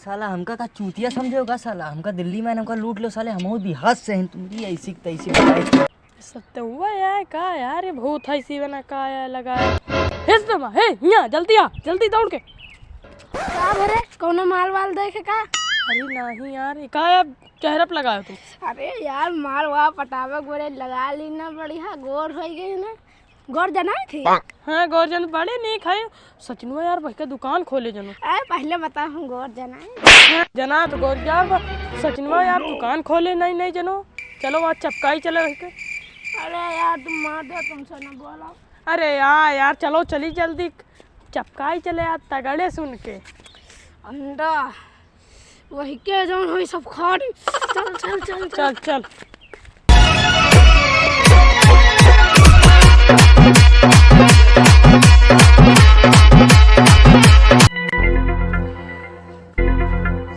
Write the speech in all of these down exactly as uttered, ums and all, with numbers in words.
साला हमका का चूतिया समझे हो का साला? हमका दिल्ली में हमका लूट लो साले, हमहू बिहार से हैं, तुम्हारी ऐसी की तैसी बताई। सत्य हुआ यार, का यार, ये भूत है इसी बना का यार लगा है। हिस दमा, हे, हिया, जल्दी आ, जल्दी दौड़ के। का भरे, कौनो माल वाल देखे का? अरे नहीं यार, ये का यार, चेहरा पे लगायो तुम? अरे यार, माल वाल पटावे गोरे लगा ली ना, बढ़िया गोर हो गई ना। गोर जनाए थी? हाँ, गोर जन बड़े नीक है। सचिनवा यार, बहिका दुकान खोले जनो। अरे, पहले बताओ, हम गोर जनाए? हाँ, जना तो गोर यार, बा-, सचिनवा यार, दुकान खोले नहीं, नहीं जनो। चलो, वहाँ चपकाई चले बहिका। अरे यार, तुम मार दो, तुमसे ना बोलो। अरे यार, यार, चलो, चली जल्दी। चपकाई चले यार, तगड़े सुन के। अंडा। वही के जौन होई सब खाड़ी। चल, चल, चल, चल। चल, चल।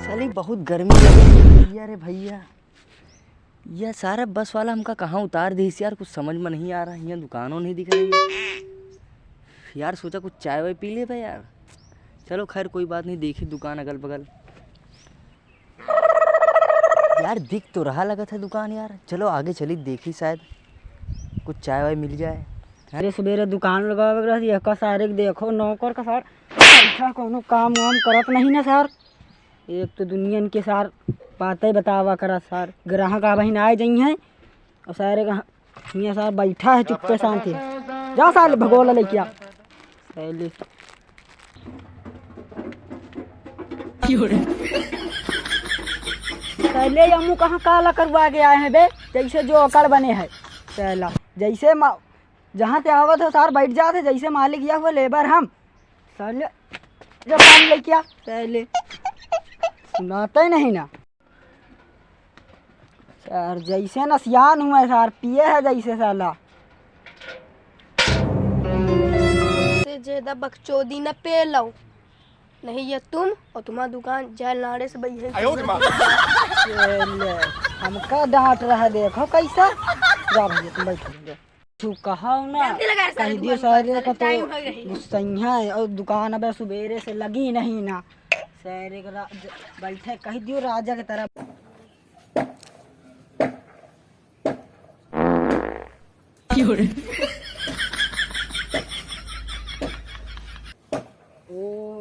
साली बहुत गर्मी लग रही है भैया रे भैया। यह सारा बस वाला हमका कहाँ उतार दिहिस यार, कुछ समझ में नहीं आ रहा। यहाँ दुकानों नहीं दिख रही है यार। सोचा कुछ चाय वाय पी लेबे यार। चलो खैर कोई बात नहीं, देखी दुकान अगल बगल। यार दिख तो रहा लगत है दुकान यार, चलो आगे चली देखी शायद कुछ चाय वाय मिल जाए। अरे सुबेरे दुकान लगावे के रहती है, का सारे के देखो नौकर का सार, अच्छा कौनो काम वाम करत नहीं ना सार। एक तो दुनियन के सार बातें बतावा करा सार, ग्राहक आ बहिन आए जइहैं और सारे का हियाँ सार बैठा है चुप्पे शांति। जा सार भगोला लइकिया। पहले पहले यमू कहाँ काला करवा के आए हैं बे, जैसे जो अकड़ बने है। पहला जैसे मा-, जहाँ से आवत हो सार बैठ जात है, जैसे मालिक या हुआ लेबर हम। साले, जब काम लेके आ, साले। सुनाते ही नहीं ना। सार, जैसे ना सियान हुआ है सार, पिए है जैसे साला। से ज्यादा बकचोदी न पे लो, नहीं ये तुम और तुम्हारा दुकान जल नाड़े से बही है। आयो रे माँ। साले, हमका डांट रहा, देखो कैसा। जा भैया, तुम बैठो, बैठो। तू कहा ना, जल्दी लगा, कह सारे दियो दुकान सारे पर, का तो टाइम हो गई। गुस्सैया है और दुकान अबे सुबेरे से लगी नहीं ना। सारे का रा-, ज-, बैठे कह दियो राजा की तरह। क्यों रे? ओ,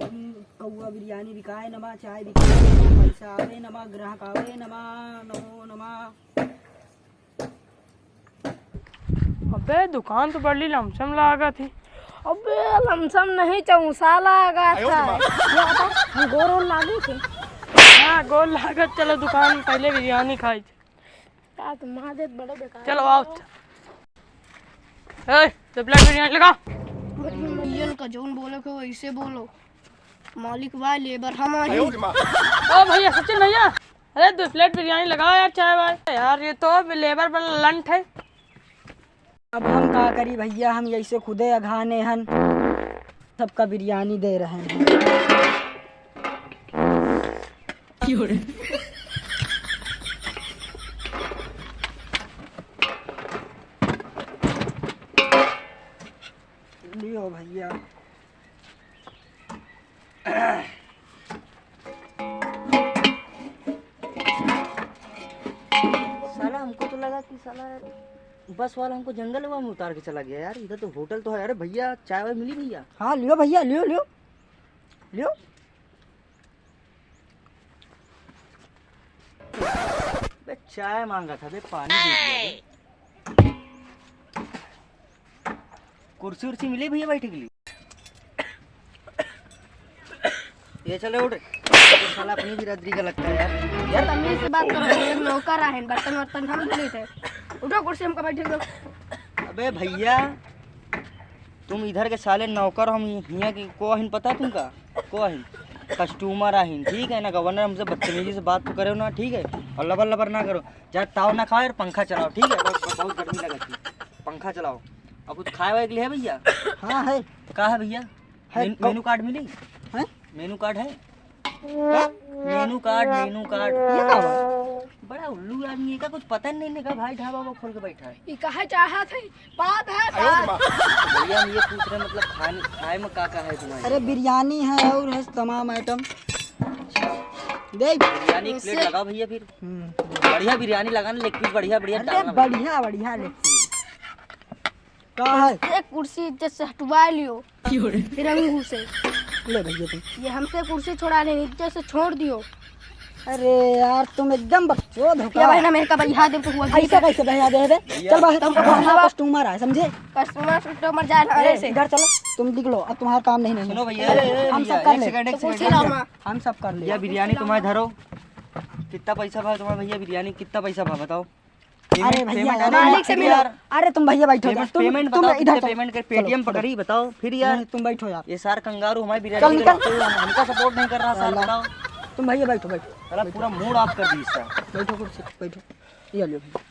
कौआ बिरयानी बिकाए नमा, चाय बिकाए नमा, पैसा आवे नमा, ग्राहक आवे नमा, नमो नमा। अबे, दुकान तो बड़ी लमसम लागत ही। अबे, लमसम नहीं, चौसा लागत है। ये बता, हम गोर ओर लागे थे? हाँ, गोर लागत। चलो, दुकान में पहले बिरयानी खाई। यार, तुम महादेव बड़े बेकार चलो, हो। आओ। ए, दो प्लेट बिरयानी लगा। भैया का जौन बोले को वैसे बोलो। मालिक बा, लेबर हम आए। ओ भैया, सचिन भैया, अरे, दो प्लेट बिरयानी लगाओ यार, चाय वाय। यार, ये तो लेबर वाला लंठ है। अब हम का करी भैया, हम यैसे खुदे अघाने हन, सबका बिरयानी दे रहे हैं। लियो भैया। साला, हमको तो लगा कि साला बस वाला हमको जंगल हुआ में उतार के चला गया यार। इधर तो होटल तो है। अरे भैया, चाय वाय मिली भैया? हाँ, लियो भैया, लियो, लियो, लियो। बे, चाय मांगा था बे, पानी दे दिया बे। कुर्सी उर्सी मिली भैया बैठे के लिए? ये चले उठ। ये साला अपनी बिरादरी का लगता है यार। यार तमीज से बात करो, एक नौकर आहिन, बर्तन वर्तन हम धुली थे। उठो कुर्सी हमका बैठे दो। अबे भैया, तुम इधर के साले नौकर, हम हियाँ के को आहिन पता है तुमका? को आहिन? कस्टमर आहिन, ठीक है ना? गवर्नर, हमसे बदतमीजी से बात तो करो ना, ठीक है? और लबर लबर ना करो। जा ताव ना खाओ यार, पंखा चलाओ, ठीक है? बहुत, बहुत गर्मी लगत है, पंखा चलाओ। और कुछ खाए वाए के लिए है भैया? हाँ है। का है भैया? है, मेन-, कौ- मेनू कार्ड मिली? हैं? मेनू कार्ड है? का? मेनू कार्ड, मेनू कार्ड। ये का बा? बड़ा उल्लू आदमी है, का कुछ पता नहीं, नहीं का भाई ढाबा वो खोल के बैठा है। ये कहा चाहत है? बात है, बात। भैया, हम ये पूछ रहे, मतलब, खाने, खाए में का का है तुम्हारे अरे, पास? बिरयानी है और है तमाम आइटम। दे। बिरयानी एक प्लेट इससे लगाओ भइया फिर। हम्म। बढ़िया बिरयानी लगाना, लेग पीस बढ़िया, बढ़िया अरे डालना भइया। बढ़िया, बढ़िया लेग पीस। का है? एक कुर्सी इज्जत से हटवा लियो। फिर हम घुसे। ले भइया तुम। ये हमसे कुर्सी छोड़ा ले, इज्जत से छोड़ दियो। अरे यार, तुम एकदम बकचोद हो क्या का? भाई ना, मेरे का बहिया दे तो हुआ ऐसा कैसे बहिया दे बे? भइया। चल बाहर। तुमको कौन सा कस्टमर है, समझे? कस्टमर, कस्टमर जाए ना ए, ऐसे। इधर चलो, तुम निकलो, अब तुम्हारा काम नहीं, नहीं। सुनो भइया, ए, ए, हम सब भइया, कर एक ले। सेकंड, एक तो सेकंड, कुर्सी एक लाओ सेकंड। माँ। हम सब कर ले। या बिरयानी तुम्हारे धरो, कितना पैसा भा तुम्हारा भइया बिरयानी, कितना पैसा भा बताओ? अरे पेमेंट, भइया, पेमेंट यार, आने मालिक से दो मिलो। यार। अरे तुम भइया बैठो, पेमेंट, तुम, पेमेंट तुम बताओ, इधर कितने चलो। पेमेंट कर, चलो, पेटीएम चलो। पकड़ी, बताओ फिर यार। नहीं, तुम बैठो यार। ये सार कंगारू हमारी बिरयानी चल, के निकल। लिए हमका सपोर्ट नहीं कर रहा, सार अल्लाह। बताओ। तुम भइया बैठो, बैठो। साला पूरा मूड ऑफ कर दी इसका। बैठो कुर्सी, बैठो। ये लियो भइया।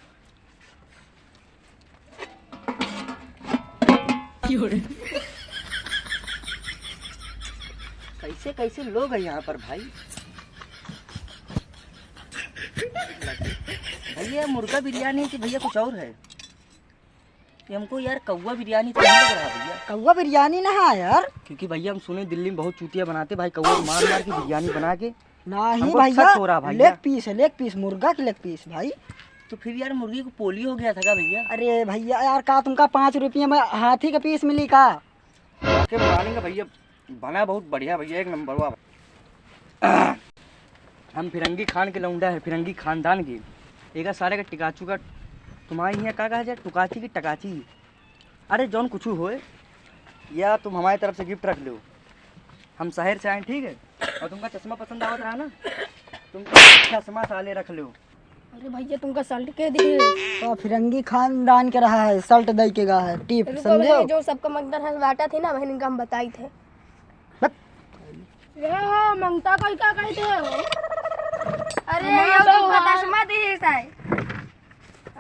कैसे कैसे लोग हैं यहाँ पर भाई। भइया, मुर्गा बिरयानी है कि भइया कुछ और है? ये हमको यार कौवा बिरयानी तो नहीं लग रहा भइया। कौवा बिरयानी ना है यार। क्योंकि भइया हम सुने दिल्ली में बहुत चूतिया बनाते भाई, कौवा को मार मार के बिरयानी बना के। नहीं हमको भइया, शक हो रहा भइया। लेग पीस है, लेग पीस, मुर्गा की लेग पीस भाई। तो फिर यार मुर्गी को पोलियो हो गया था का भइया? अरे भइया यार, का तुमका पाँच रुपया में हाथी का पीस मिली का? के मारेंगे भइया, बना बहुत बढ़िया भइया, एक नंबर हुआ। हम फिरंगी खान के लौंडा है, फिरंगी खानदान के। एका सारे के टिकाचू का, तुम्हारे यहाँ का कहा जाए, टुकाची की टकाची। अरे जौन कुछ होए, या तुम हमारे तरफ से गिफ्ट रख लो। हम शहर से आए, ठीक है, और तुमका चश्मा पसंद आवत रहा ना, तुम चश्मा साले रख लो। अरे भइया, तुमका शर्ट के दिए? तो फिरंगी खानदान के रहा है, शर्ट दे के गा है, टिप, रुको, समझो? वही जो सबका मंगता है, बांटा थे ना, वही इनका हम बताई थे। बस। ये हो, मंगता कई का कही थे हो? अरे, हम ये तो तुमका हुआ। चश्मा दिए साई।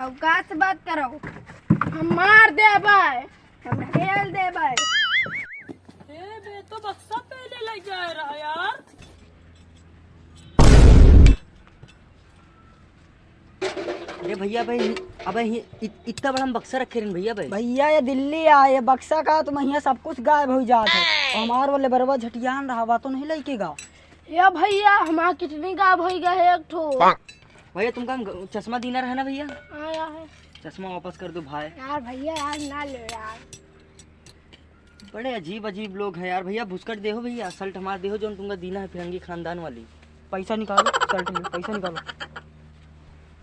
औकात से बात करो। हम मार देबै। हम ढकेल देबै। ए बे, तो बक्सा पहले ले जाए रहा यार। अरे भइया, अबे, अबे, इ-, इतना बड़ा हम बक्सा रखे रहन भइया, अबे। भइया, ये दिल्ली आए, ये बक्सा का तुम हियाँ सब कुछ गायब होइ जात है। और हमार वो लेबरवा झटियान रहा, वा तो नहीं लइके गा। ए भइया, हमार किडनी गायब होइ गा है एक ठो। भइया, तुमका हम ग-, चश्मा दीना रहा ना भइया? आया है। चश्मा वापस कर दो भाई। यार भइया, यार ना ले यार। बड़े अजीब अजीब लोग हैं यार। भइया, भुसकट देहो भइया, शर्ट हमार देहो, जौन तुमका दीना है फिरंगी खानदान वाली। पैसा निकालो, शर्ट में पैसा निकालो।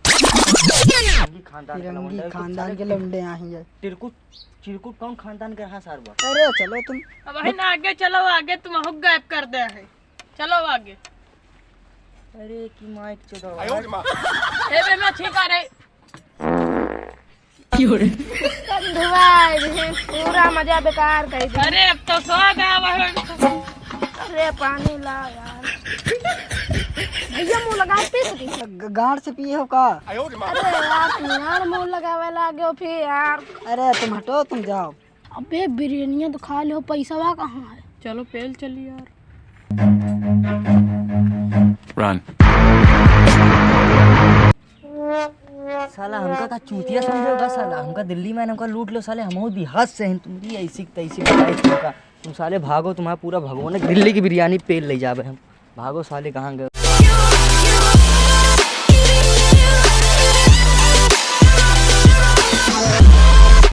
फिरंगी खानदान के फिरंगी लौंडे, खानदान के लौंडे यहाँ है। चिरकुट, चिरकुट कौन खानदान के रहा सार बा? अरे चलो तुम। अब है ना, आगे चलो, आगे तुम हुक गायब कर दे है। चलो आगे। अरे की माइक चोदवा। ए बे, मैं ठीक आ रही। क्यों रे? सब धुआ है, पूरा मजा बेकार कर दी। अरे अब तो स्वाद आवा है। अरे पानी ला यार। भइया मुँह लगा पी सकी। ग-, गांड से पिए हो का? अरे यार, गांड मुँह लगावे लागे हो फिर यार। अरे तुम हटो, तुम जाओ। अबे बिरयानिया तो खा लो, पैसा कहाँ है? चलो पेल चली यार। Run। साला हमका का चूतिया समझे हो का साला? हमका दिल्ली में हमका लूट लो साले, हमहू बिहार से हैं, तुम्हारी ऐसी तैसी बताई तुमका। तुम साले भागो, तुम्हारा पूरा भगवान दिल्ली की बिरयानी पेल ले जाबे हम। भागो साले, कहाँ गए?